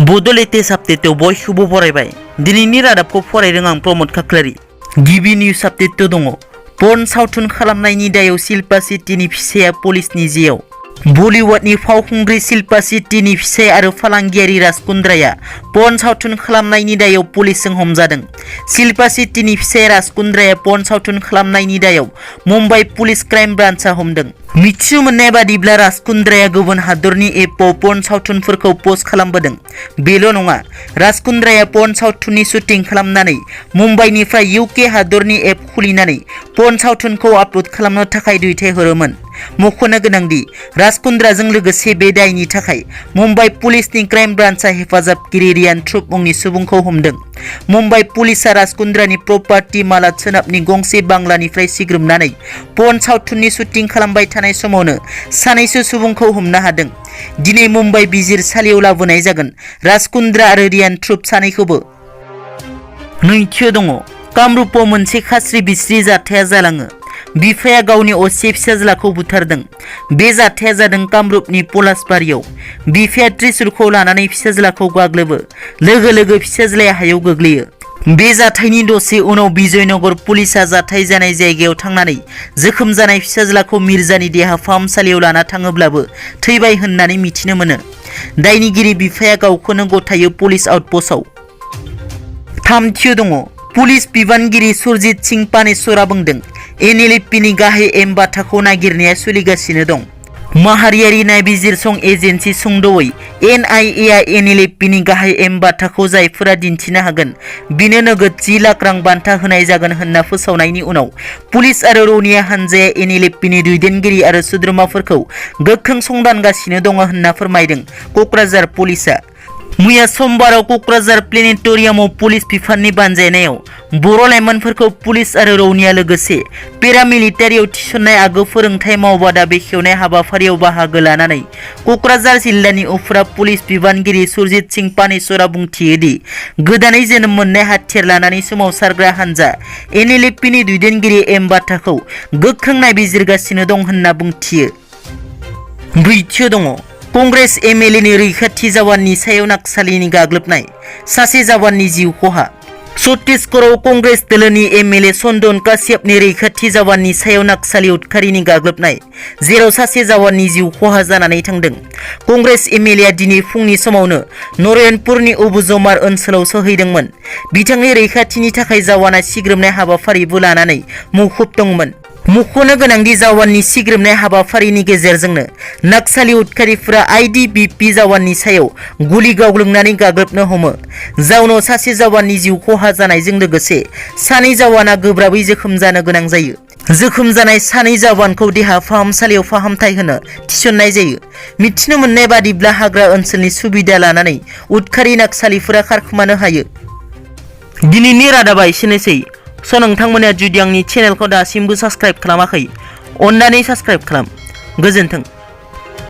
बड' लेटेस्ट आपडेटआव बयखौबो बरायबाय। दिनैनि रादाबखौ फरायदों आं प्रमद खाख्लारि। गिबि निउज आपडेट दङ। पर्न सावथुन खालामनायनि दायाव शिल्पा शेट्टीनि फिसाया पुलिसनि जेयाव। बलिउडनि फावखुंग्रि शिल्पा शेट्टीनि फिसाय आरो फालांगियारि राज कुंद्राया पर्न सावथुन खालामनायनि दायाव पुलिसजों हमजादों। शिल्पा शेट्टीनि फिसाय राज कुंद्राया पर्न सावथुन खालामनायनि दायाव मुंबाइ पुलिस क्राइम ब्रान्चआ हमदों। मिथिनो मोननाय बादिब्ला राज कुंद्राया गुबुन हादरनि एपआव पर्न सावथुनफोरखौ पस्ट खालामबोदों। बेल' नङा, राज कुंद्राया पर्न सावथुननि शुटिं खालामनानै मुंबाइनिफ्राय इउके हादरनि एप खुलिनानै पर्न सावथुनखौ आपल'ड खालामनो थाखाय दैथायहरोमोन। मख'नो गोनांदि राज कुंद्राजों लोगोसे बे दायनि थाखाय मुंबाइ पुलिसनि क्राइम ब्रान्चआ हेफाजाबगिरि रियान थ्रुप मुंनि सुबुंखौ हमदों। मुंबाइ पुलिसआ राज कुंद्रानि प्रपार्टि मालाद सोनाबनि गंसे बांलानिफ्राय सिग्रोमनानै पर्न सावथुननि शुटिं खालामबाय थानाय समावनो सानैसो सुबुंखौ हमनो हादों। दिनै मुंबाइ बिजिरसालियाव लाबोनाय जागोन राज कुंद्रा आरो रियान थ्रुप सानैखौबो। नैथियाव दङ। कामरुपाव मोनसे खास्रि बिस्रि जाथाया जालाङो। बिफाया गावनि असे फिसाज्लाखौ बुथारदों। बे जाथाया जादों कामरुपनि पलासबारियाव। बिफाया त्रिशुलखौ लानानै फिसाज्लाखौ गाग्लोबो। लोगो लोगो फिसाज्लाया हायाव गोग्लैयो। बे जाथायनि दसे उनाव बिजयनगर पुलिसआ जाथाय जानाय जायगायाव थांनानै जोखोम जानाय फिसाज्लाखौ मिर्जानि देहा फाहामसालियाव लाना थाङोब्लाबो थैबाय होननानै मिथिनो मोनो। दायनिगिरि बिफाया गावखौनो गथायो पुलिस आउटपस्टआव। थामथियाव दङ। पुलिस बिबानगिरि सुरजित सिंह पानेश्वरा बुंदों, एनएलएफपिनि गाहाय एम बाथाखौ नागिरनाया सोलिगासिनो दं। माहारियारि नायबिजिरसं एजेन्सि सुंद'यै एनआइएआ एनएलएफपिनि गाहाय एम बाथाखौ जायफोरा दिन्थिनो हागोन बिनो नोगोद 10 लाख रां बान्था होनाय जागोन होनना फोसावनायनि उनाव पुलिस आरो रौनिया हानजाया एनएलएफपिनि दैदेनगिरि आरो सोद्रोमाफोरखौ गोख्रों संदानगासिनो दङ होनना फोरमायदों क'क्राझार पुलिसआ। मैया समबाराव क'क्राझार प्लेनेटरियामाव पुलिस बिफाननि बानजायनायाव बर' लाइमोनफोरखौ पुलिस आरो रौनिया लोगोसे पेरामिलिटारियाव थिसननाय आगु फोरोंथाय मावबादा बेखेवनाय हाबाफारियाव बाहागो लानानै क'क्राझार जिल्लानि उफ्रा पुलिस बिबानगिरि सुरजित सिंह पानेश्वरा बुंथियो दि गोदानै जोनोम मोननाय हाथियार लानानै सोमावसारग्रा हानजा एनएलएफपिनि दैदेनगिरि एम बाथाखौ गोख्रों नायबिजिरगासिनो दं होनना बुंथियो। ब्रैथियाव दङ। कंग्रेस एमएलएनि रैखाथि जवाननि सायाव नाक्सालिनि गाग्लोबनाय, सासे जवाननि जिउ खहा। छत्तीसगढ़आव कंग्रेस दोलोनि एमएलए चन्दन काश्यपनि रैखाथि जवाननि सायाव नाक्सालि उदखारिनि गाग्लोबनाय, जेराव सासे जवाननि जिउ खहा जानानै थांदों। कंग्रेस एमएलएआ दिनै फुंनि समावनो नरयनपुरनि उबुजमार ओनसोलाव सौहैदोंमोन। बिथांनि रैखाथिनि थाखाय जवाना सिग्रोमनाय हाबाफारिबो लानानै मुखुब दंमोन। मख'नो गोनांदि जवाननि सिग्रोमनाय हाबाफारिनि गेजेरजोंनो नाक्सालि उदखारिफोरा आइटिबिपि जवाननि सायाव गुलि गावग्लोबनानै गाग्लोबनो हमो। जाउनाव सासे जवाननि जिउ खहा जानायजों लोगोसे सानै जवाना गोब्राबै जोखोम जानो गोनां जायो। जोखोम जानाय सानै जवानखौ देहा फाहामसालियाव फाहामथाय होनो थिसननाय जायो। मिथिनो मोननाय बादिब्ला हाग्रा ओनसोलनि सुबिदा लानानै उदखारि नाक्सालिफोरा खारखोमानो हायो। दिनैनि रादाबा एसेनोसै। नोंथांमोना जुदि आंनि चेनेलखौ दासिमबो साबस्क्राइब खालामाखै, अन्नानै साबस्क्राइब खालाम। गोजोन्थों।